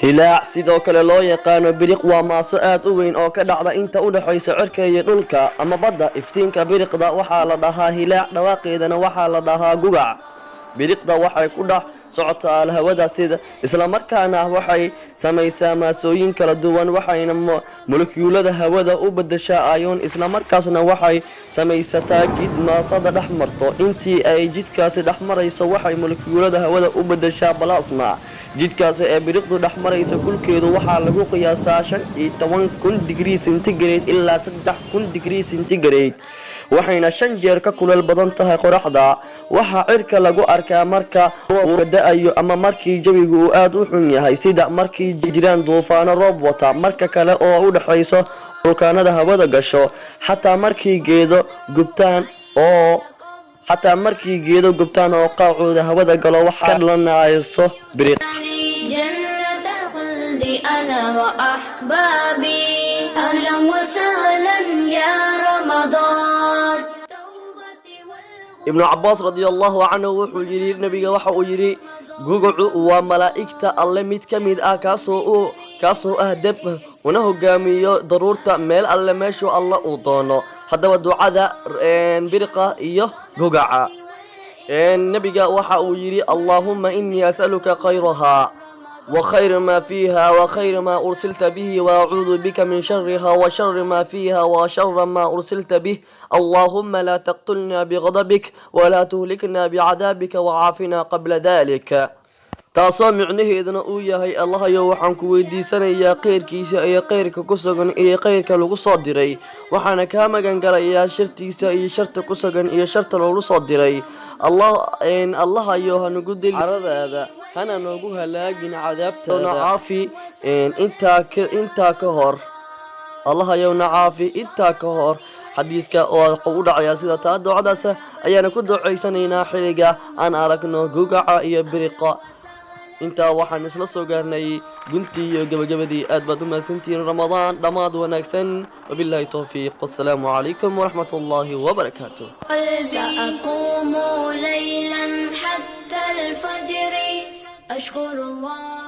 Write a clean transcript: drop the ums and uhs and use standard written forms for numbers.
Hilaac, sidoo kale loo yaqaano biriq, waa maaso aad u weyn oo ka dhacda inta u dhexaysa cirka iyo dhulka ama badda. Iftiinka biriqda waxaa la dhahaa hilaac, dhawaaqeedana waxaa la dhahaa gugac. Biriqda waxay ku dhex socotaa hawada sida, islamarkaana waxay samaysaa maasooyin kala duwan, waxayna molekuulada hawada u bedeshaa ayoon, islamarkaasna waxay samaysataa jid maasada dhex marto. Intii ay jidkaasi dhex marayso, waxay molekuulada hawada u bedeshaa plasma. Jidkaasi ee biriqdu dhex marayso kulkeedu waxaa lagu qiyaasaa 15,000 digrii centigrade ilaa 3000 digrii centigrade, waxayna shan jeer ka kuleel badan tahay qoraxda. Waxaa cirka lagu arkaa marka uu da'ayo ama markii jawigu uu aad u xun yahay, sida markii jiraan duufaano roob wata, marka kale oo u dhexayso fulkaanada hawada gasho, xataa markii geedo gubtaan oo qaacooda hawada galo, waxaa ka dhalanayso biriq. جنة الخلد أنا وأحبابي. أهلا وسهلا يا رمضان. Ibnu Cabaas radiallahu canhu wuxuu yidhi, nabiga waxa uu yidhi: "Gugacu waa malaa'igta Alle mid ka mid ah, kaasoo ah deb, una hogaamiyo daruurta meel alle meeshuu Alle uu doono." Haddaba ducada biriqa iyo gugaca, nabiga waxa uu yidhi: "اللهم إني أسألك خيرها وخير ما فيها وخير ما أرسلت به، وأعوذ بك من شرها وشر ما فيها وشر ما أرسلت به. اللهم لا تقتلنا بغضبك ولا تهلكنا بعذابك وعافنا قبل ذلك." Taasoo micnaheeduna uu yahay: Allahayo, waxaan ku weydiisanayaa khayrkiisa iyo khayrka ku sugan iyo khayrka lagu soo diray, waxaana kaa magan galayaa shartiisa iyo sharta ku sugan iyo sharta loogu soo diray. Allahayo, hanugu dil caradaada, hana noogu halaagin cadaabtaada. Caafi intaa ka hor. Allahayow, na caafi intaa ka hor. Xadiiska oo wuxuu u dhacayaa sida taa. Ducadaas ayaana ku ducaysanaynaa xilliga aan aragno gugaca iyo biriqa. Intaa waxaan isla soo gaarnay guntii iyo gabagabadii. Aad baad u mahadsantihiin. Ramadaan dhammaad wanaagsan. Wabilaahi towfiiq, wassalaamu calaykum waraxmat ullaahi wabarakaatu. سأقوم ليلا حتى الفجر، أشكر الله.